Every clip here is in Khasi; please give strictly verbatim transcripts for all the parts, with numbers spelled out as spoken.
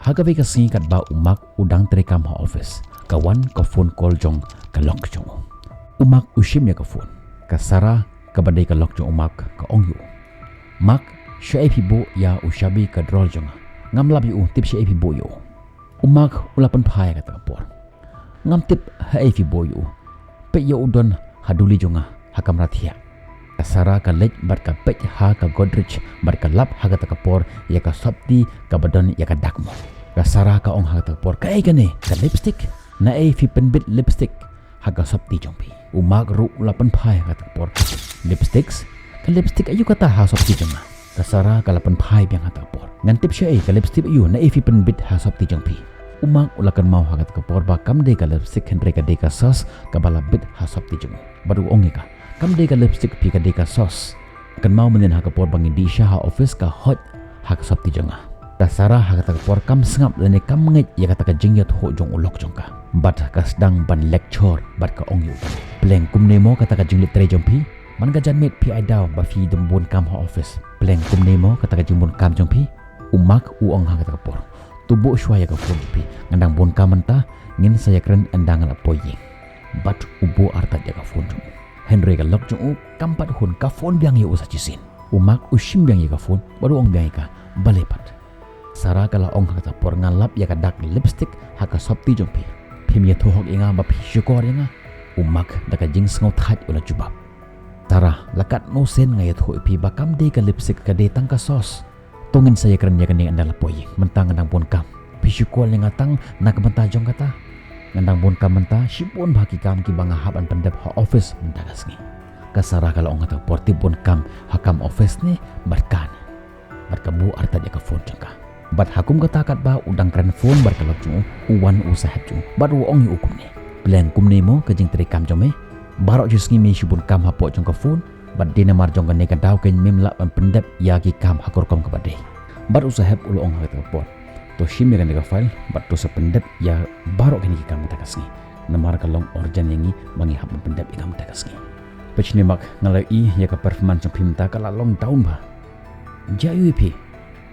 Ha kawei ka sngi katba u Mark u dang trei kam ha office, ka wan ka phone call jong ka lok jong u. U Mark u shim ïa ka phone. Ka Sarah kaba dei ka lok jong u Mark ka ong ïa u, "Mark, shaei phi buh ïa u shabi ka drawer jong nga? Ngam lap ïa u, tip shaei phi buh ïa u." U Mark u la pynphai ha kata ka por. "Ngam tip haei phi buh ïa u. Peit ïa u don ha duli jong nga ha kamra thiah." Ka Sarah ka leit bad ka peit ha ka Godrej bad ka lap ha kata ka por ïa ka sopti kaba don ïa ka dak mo. Ka Sarah ka ong ha kata ka por, "Kaei kane? Ka lipstick? Naei phi pynbit lipstick ha ka sopti jong phi?" U Mark ruh u la pynphai ha kata ka por. "Lipsticks? Ka lipstick aïu kata ha sopti jong nga?" Ka Sarah ka la pynphai biang ha kata ka por. "Ngan tip shaei, ka lipstick aïu, naei phi pynbit ha sopti jong phi?" U Mark u la kynmaw ha kata ka por ba kam dei ka lipstick hynrei ka dei ka sauce kaba la bit ha sopti jong u. Bad u ong ïa ka, "Kam dei ka lipstick phi, ka dei ka sauce. Kynmaw mynnin ha ka por ba ngi dih sha ha office ka hoit ha ka sopti jong nga." Ka Sarah ha kata ka por kam sngap lane kam ngeit ïa kata ka jingïathuh jong u lok jong ka. Bad ka sdang ban lecture bad ka ong ïa u, "Pleng kumne mo kata ka jingleit trei jong phi? Man ka janmiet phi ai daw ba phi dang bun kam ha office? Pleng kumne mo kata ka jingbun kam jong phi?" U Mark u ong ha kata ka por, "To buh shuwa ïa ka phone jong phi, ngan dang bun kam mynta, ngin sa ïakren ynda nga la poi ïing." Bad u buh artat ïa ka phone jong u. Hynrei ka lok jong u kam pat hun, ka phone biang ïa u sa shisien. U Mark u shim biang ïa ka phone bad u ong biang ïa ka, "Balei pat?" Sarah ka la ong ha kata ka por, "Nga lap ïa ka dak lipstick ha ka sopti jong phi. Phim ïathuh hok ïa nga ba phi shukor ïa nga?" U Mark da ka jingsngewthait u la jubab, "Sarah, la katno sien nga ïathuh ïa phi ba kam dei ka lipstick, ka dei tang ka sauce. To ngin sa ïakren ïa kane ynda la poi ïing, mynta nga dang bun kam. Phi shu call ïa nga tang na ka bynta jong kata. Nga dang bun kam mynta, shibun bha ki kam kiba nga hap ban pyndep ha office mynta ka sngi." Ka Sarah ka la ong ha kata ka por, "Tip bun kam ha kam office ne bad kane?" Bad ka buh artat ïa ka phone jong ka. Bad ha kum kata katba u dang kren phone bad ka lok jong u, u wan u sahep jong u bad u ong ïa u kumne, "Pleng kumne mo ka jingtrei kam jong me? Baroh shi sngi me shibun kam hapoh jong ka phone, bad dei namar jong kane ka daw kein mem lah ban pyndep ïa ki kam ha ka rukom kaba dei." Bad u sahep u la ong ha kata ka por, "To shim ïa kane ka file bad to sa pyndep ïa baroh kine ki kam mynta ka sngi, namar ka long urgent ïa ngi ba ngi hap ban pyndep ïa ka mynta ka sngi. Peit shane Mark, nga la ïohi ïa ka performance jong phi mynta ka la long down bha. Jia ïohi phi?"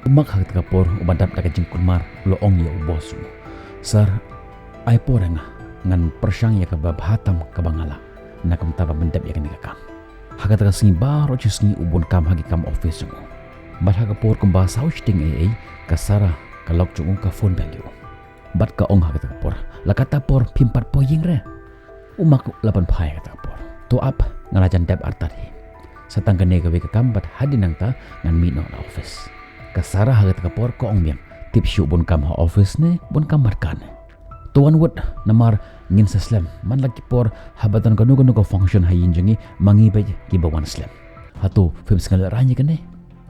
U Mark ha kata ka por uba dap da ka jingkulmar u la ong ïa u boss u, "Sir, ai por ïa nga, ngan pyrshang ïa kaba bha tam kaba nga lah na ka bynta ban pyndep ïa kane ka kam." Ha kata ka sngi baroh shi sngi u bun kam ha ki kam office jong u. Bad ha ka por kumba saw shiteng ei ei, ka Sarah ka lok jong u ka phone bell ïa u. Bad ka ong ha kata ka por, "La kata por phim pat poi ïing re?" U Mark u la pynphai ha kata ka por, "To ap, nga la jan dep artat hi. Sa tang kane kawei ka kam bad hadien nangta ngan mih noh na office." Ka Sarah ha kata ka por ka ong biang, "Tip shuh bun kam ha office ne bun kam markane? To wan wut namar ngin sa slem, man la ki por haba don kano kano ka function ha ïing jong ngi ma ngi beit kiba wan slem. Hato phim sngewlehrain ïa kane?"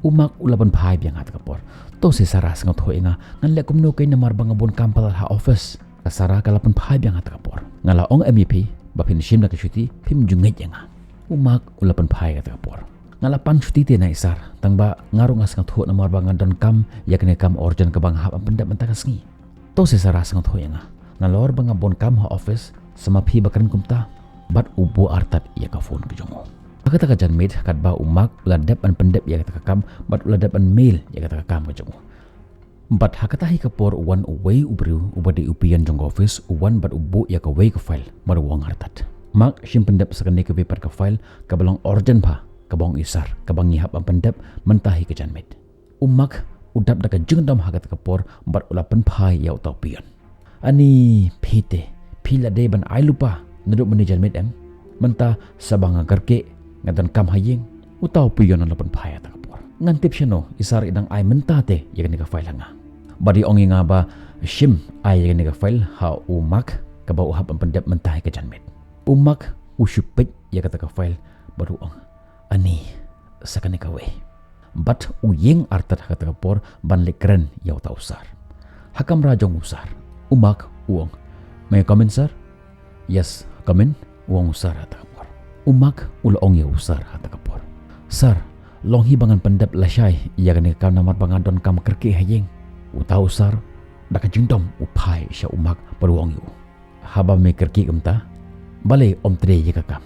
U Mark u la pynphai biang ha kata ka por, "To se Sarah, sngewthuh ïa nga, ngan leh kumno kein namar ba nga bun kam palat ha office." Ka Sarah ka la pynphai biang ha kata ka por, "Nga la ong em ïa phi ba phin shim da ka shuti, phim ju ngeit ïa nga." U Mark u la pynphai ha kata ka por, "Nga la pan shuti te naei Sir, tang ba nga ruh nga sngewthuh namar ba nga don kam ïa kane ka kam urgent kaba nga hap ban pyndep mynta ka sngi. To se Sarah, sngewthuh ïa nga, nalor ba nga bun kam ha office, sa ma phi ba kren kumta." Bad u buh artat ïa ka phone ka jong u. Ha kata ka janmiet katba u Mark u la dep ban pyndep ïa kata ka kam bad u la dep ban mail ïa kata ka kam ka jong u. Bad ha kata hi ka por u wan uwei u briew uba dei u peon jong ka office, u wan bad u buh ïa kawei ka file bad u ong artat, "Mark, shim pyndep sa kane kawei pat ka file kaba long urgent bha, kaba ong i Sir, kaba ngi hap ban pyndep mynta hi ka janmiet." U Mark u dap da ka jingdom ha kata ka por bad u la pynphai ïa uta u peon. "Ani phi te, phi la dei ban ai lypa naduh mynne janmiet em? Mynta sa ba nga kyrkieh, nga don kam ha ïing." Uta u peon u la pynphai ha kata ka por, "Ngan tip shano i Sir i dang ai mynta te ïa kane ka file ha nga? Bad i ong ïa nga ba shim ai ïa kane ka file ha u Mark, kaba u hap ban pyndep mynta hi ka janmiet." U Mark u shu peit ïa kata ka file bad u ong, "Ani, sa kane kawei." Bad u ïeng artat ha kata ka por ban leit kren ïa uta u Sir. Ha kamra jong u Sir, u Mark u ong, "May I come in, Sir?" "Yes, come in," u ong u Sir ha kata ka por. U Mark u la ong ïa u Sir ha kata ka por, "Sir, long hi ba ngan pyndep lashai ïa kane ka kam namar ba nga don kam kyrkieh ha ïing." Uta u Sir da ka jingdom u phai sha u Mark bad u ong ïa u, "Haba me kyrkieh kumta, balei ym trei ïa ka kam?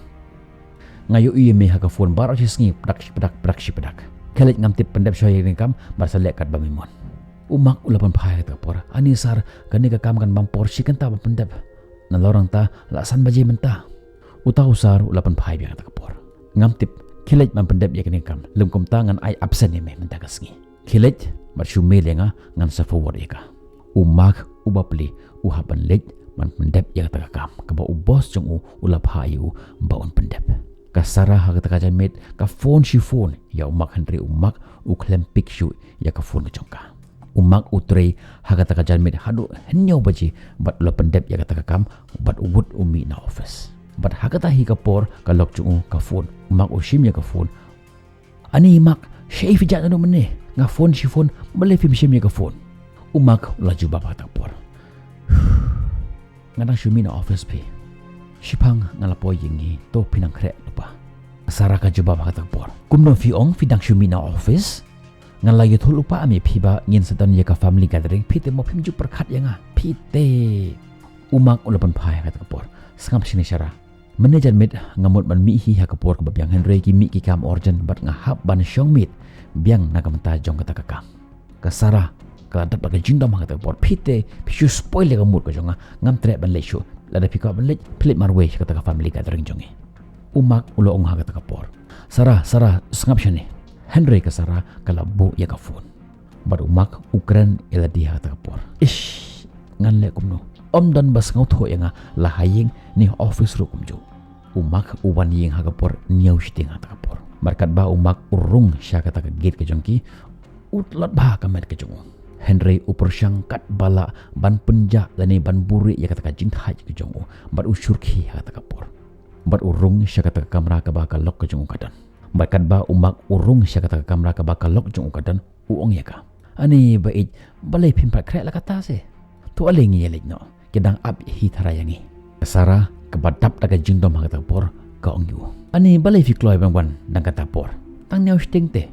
Nga ïohi ïa me ha ka phone baroh shi sngi, pdak shi pdak, pdak shi pdak. Khie leit, ngam tip, pyndep shuwa ïa kane ka kam bad sa leh katba me mon." U Mark u la pynphai ha kata ka por. Ani sir, kane ka kam kan bam por shi kynta ban pyndep. Nalor nangta la san baje mynta. Uta u sir u la pynphai biang ha kata ka por. Ngam tip, khie leit ban pyndep ïa kane ka kam. Lym kumta ngan ai absent ïa me mynta ka sngi. Khie leit, bad shu mail ïa nga, ngan sa forward ïa ka. U Mark u bapli u hap ban leit ban pyndep ïa kata ka kam kaba u boss jong u u la phah ïa u ba un pyndep. Ka Sarah ha kata ka janmiet ka phone shi phone ïa u Mark, hynrei u Mark u khlem pick shuh ïa ka phone ka jong ka. U Mark u trei ha kata ka janmiet haduh hynñiew baje bad u la pyndep ïa kata ka kam bad u wut u mih na office. Bad ha kata hi ka por ka lok jong u ka phone. U Mark u shim ïa ka phone. Ani Mark, shaei phi jah naduh mynne? Nga phone shi phone, balei phim shim ïa ka phone? U Mark u la jubab ha kata ka por. Nga dang shu mih na office phi. Shiphang nga la poi ïa ngi, to phi nang khreh lypa. Sarah ka jubab ha kata ka por. Kumno phi ong phi dang shu mih na office? Nga la ïathuh lypa ïa phi ba ngin sa don ïa ka family gathering, phi te mo phim ju pyrkhat ïa nga. Phi te. U Mark u la pynphai ha kata ka por. Sngap shane Sarah. Mynne janmiet nga mut ban mih hi ha ka por kaba biang, hynrei ki mih ki kam urgent bad nga hap ban shong miet biang na ka bynta jong kata ka kam. Ka Sarah ka la dap da ka jingdom ha kata ka por. Phi te, phi shu spoil ïa ka mood ka jong nga. Ngam treh ban leit shuh. Lada phi kwah ban leit, phi leit marwei sha kata ka family gathering jong ngi. U Mark u la ong ha kata ka por. Sarah, Sarah, sngap shane. Hynrei ka Sarah ka la buh ïa ka phone. Bad u Mark u kren ïa lade ha kata ka por. Ish, ngan leh kumno? Ym don ba sngewthuh ïa nga, la ha ïing ne office ruh kumjuh. U Mark u wan ïing ha ka por hynñiew shiteng ha kata ka por. Bad katba u Mark u rung sha kata ka gate ka jong ki, u tlot bha ka met ka jong u. Hynrei u pyrshang katba lah ban pynjah lane ban buhrieh ïa kata ka jingthait ka jong u. Bad u shyrkhei ha kata ka por. Bad u rung sha kata ka kamra kaba ka lok ka jong u ka don. Bad katba u Mark u rung sha kata ka kamra kaba ka lok jong u ka don, u ong ïa ka. Ani ba ïeit, balei phim pat khreh la katta se? To ale ngi ïa leit noh. Ki dang ap hi tharai ïa ngi. Ka Sarah kaba dap da ka jingdom ha kata ka por ka ong ïa u. Ani balei phi kloi ban wan dang kata ka por? Tang hynñiew shiteng te.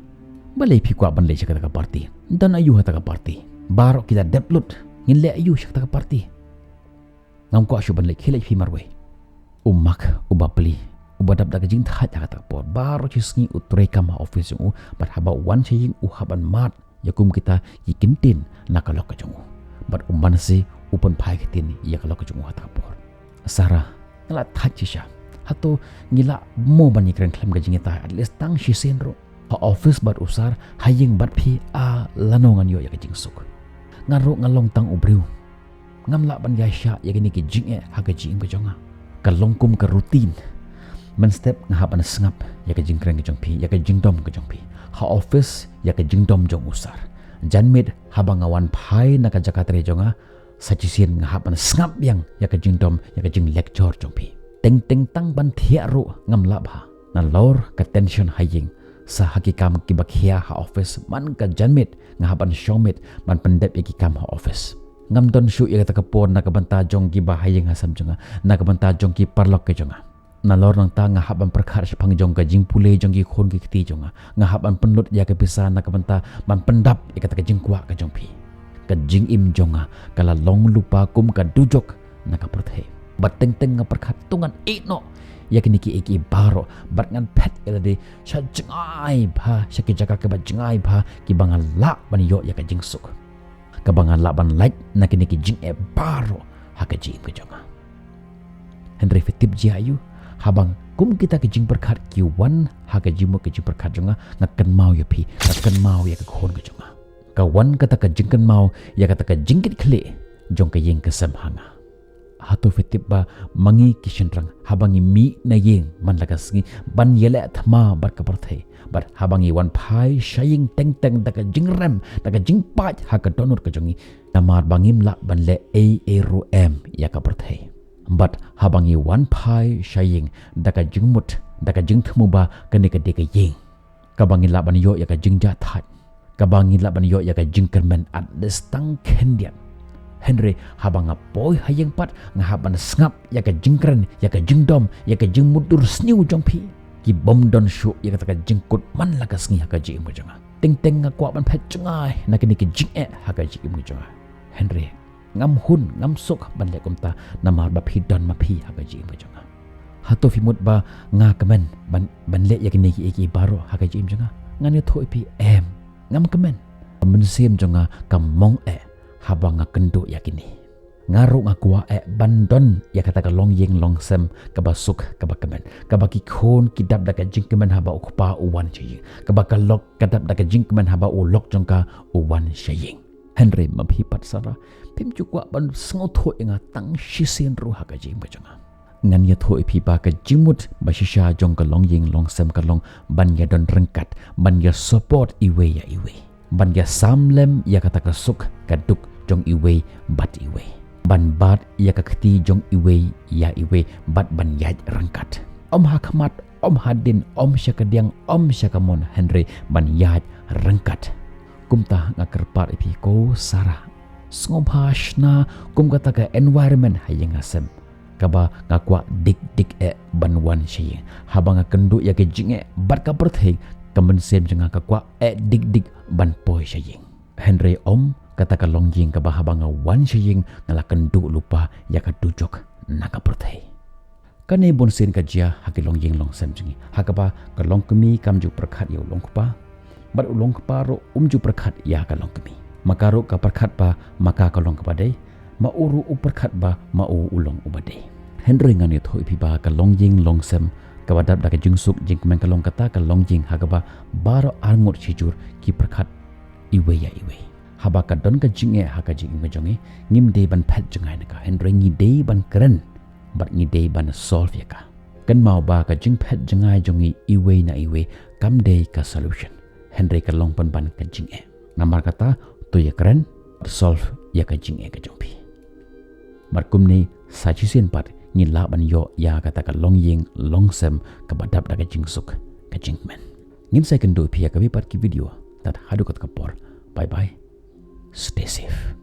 Balei phi kwah ban leit sha kata ka party? Don aïu ha kata ka party? Baroh ki la dep lut. Ngin leh aïu sha kata ka party? Ngam kwah shuh ban leit, khie leit phi marwei. U Mark u bapli, u ba dap da ka jingthait ha kata ka por. Baroh shi sngi u trei kam ha office jong u, bad haba u wan sha ïing u hap ban mad ïa kum kita ki kyntien na ka lok ka jong u. Bad u man se u pynphai ktien ïa ka lok ka jong u ha kata ka por. Sarah, nga la thait shisha. Hato ngi lah mo ban ïakren khlem ka jingïatai at least tang shisien ruh? Ha office bad u sir, ha ïing bad phi, a lano ngan ïoh ïa ka jingsuk? Nga ruh nga long tang u briew. Ngam lah ban ïaishah ïa kine ki jingeh ha ka jingim ka jong nga. Ka long kum ka routine. Mynstep nga hap ban sngap ïa ka jingkren ka jong phi, ïa ka jingdom ka jong phi. Ha office ïa ka jingdom jong u sir. Janmiet haba nga wan phai na ka jaka trei jong nga, sa shisien nga hap ban sngap biang ïa ka jingdom, ïa ka jinglecture jong phi. Teng teng tang ban thiah ruh ngam lah bha. Nalor ka tension ha ïing, sa ha ki kam kiba khia ha office, man ka janmiet nga hap ban shong miet ban pyndep ïa ki kam ha office. Ngam don shuh ïa kata ka por na ka bynta jong kiba ha ïing ha sem jong nga, na ka bynta jong ki paralok ka jong nga. Nalor nangta nga hap ban pyrkhat shaphang jong ka jingpule jong ki khun ki kti jong nga. Nga hap ban pynlut ïa ka pisa na ka bynta ban pyndap ïa kata ka jingkwah ka jong phi. Ka jingim jong nga ka la long lypa kum ka dujok na ka pyrthei. Bad teng teng nga pyrkhat, to ngan ïeh noh ïa kine kiei kiei baroh bad ngan phet ïa lade sha jngai bha, sha ki jaka kiba jngai bha, kiba ngan lah ban ïoh ïa ka jingsuk, kaba ngan lah ban lait na kine ki jingeh baroh ha ka jingim ka jong nga. Hynrei phi tip jia aïu? Haba kum kita ki jingpyrkhat ki wan ha ka jingmut ka jingpyrkhat jong nga, nga kynmaw ïa phi, nga kynmaw ïa ka khun ka jong nga. Ka wan kata ka jingkynmaw ïa kata ka jingkitkhlieh jong ka ïing ka sem ha nga. Hato phi tip ba ma ngi ki shynrang, haba ngi mih na ïing man la ka sngi ban ïaleh thma bad ka pyrthei, bad haba ngi wan phai sha ïing teng teng da ka jingrem, da ka jingpait ha ka dohnud ka jong ngi, namar ba ngim lah ban leh ei ei ruh em ïa ka pyrthei. Bad haba ngi wan phai sha ïing da ka jingmut, da ka jingthmu ba kane ka dei ka ïing kaba ngi lah ban ïoh ïa ka jingjahthait, kaba ngi lah ban ïoh ïa ka jingkyrmen at least tang khyndiat. Hynrei haba nga poi ha ïing pat, nga hap ban sngap ïa ka jingkren, ïa ka jingdom, ïa ka jingmutdur sniew jong phi. Ki bym don shuh ïa kata ka jingkut man la ka sngi ha ka jingim ka jong nga. Teng teng nga kwah ban phet jngai na kine ki jingeh ha ka jingim ka jong nga. Hynrei ngam hun, ngam suk ban leh kumta namar ba phi don ma phi ha ka jingim ka jong nga. Hato phi mut ba nga kmen ban, ban leh ïa kine kiei kiei baroh ha ka jingim jong nga? Ngan ïathuh ïa phi, em, ngam kmen. Mynsiem jong nga ka mong eh haba nga kynduh ïa kine. Nga ruh nga kwah eh ban don ïa kata ka longïing longsem kaba suk kaba kmen, kaba ki khun ki dap da ka jingkmen haba u kpa u wan sha ïing, kaba ka lok ka dap da ka jingkmen haba u lok jong ka u wan sha ïing. Hynrei ma phi pat Sarah, phim ju kwah ban sngewthuh ïa nga tang shisien ruh ha ka jingim ka jong nga. Ngan ïathuh ïa phi ba ka jingmut ba shisha jong ka longïing longsem ka long ban ïa don ryngkat, ban ïa support iwei ïa iwei, ban ïa sam lem ïa kata ka suk ka duk jong iwei bad iwei, ban bat ïa ka kti jong iwei ïa iwei bad ban ïaid ryngkat. Ym ha khmat, ym hadien, ym sha kadiang, ym sha kamon, hynrei ban ïaid ryngkat. Kumta nga kyrpad ïa phi ko Sarah, sngewbha shna kum kata ka environment ha ïing ha sem, kaba nga kwah dik dik eh ban wan sha ïing. Haba nga kynduh ïa ka jingeh bad ka pyrthei, ka mynsiem jong nga ka kwah eh dik dik ban poi sha ïing. Hynrei ym kata ka longïing kaba haba nga wan sha ïing nga la kynduh lypa ïa ka dujok na ka pyrthei. Kane bunsien ka jia ha ki longïing longsem jong ngi, ha kaba ka longkmie kam ju pyrkhat ïa u longkpa, bad u longkpa ruh um ju pyrkhat ïa ka longkmie. Ma ka ruh ka pyrkhat ba ma ka ka long kaba dei, ma u ruh u pyrkhat ba ma u u long uba dei. Hynrei ngan ïathuh ïa phi ba ka longïing longsem kaba dap da ka jingsuk jingkmen ka long kata ka longïing ha kaba baroh arngut shijur ki pyrkhat iwei ïa iwei. Haba ka don ka jingeh ha ka jingim ka jong ngi, ngim dei ban phet jngai na ka, hynrei ngi dei ban kren bad ngi dei ban solve ïa ka. Kynmaw ba ka jingphet jngai jong ngi iwei na iwei kam dei ka solution, hynrei ka long pynban ka jingeh. Namar kata, to ïa kren bad solve ïa ka jingeh ka jong phi. Bad kumne sa shisien pat ngin lah ban ïoh ïa kata ka longïing longsem kaba dap da ka jingsuk ka jingkmen. Ngin sa ïakynduh ïa phi ha kawei pat ki video. Tad haduh kata ka por, bye bye, stay safe.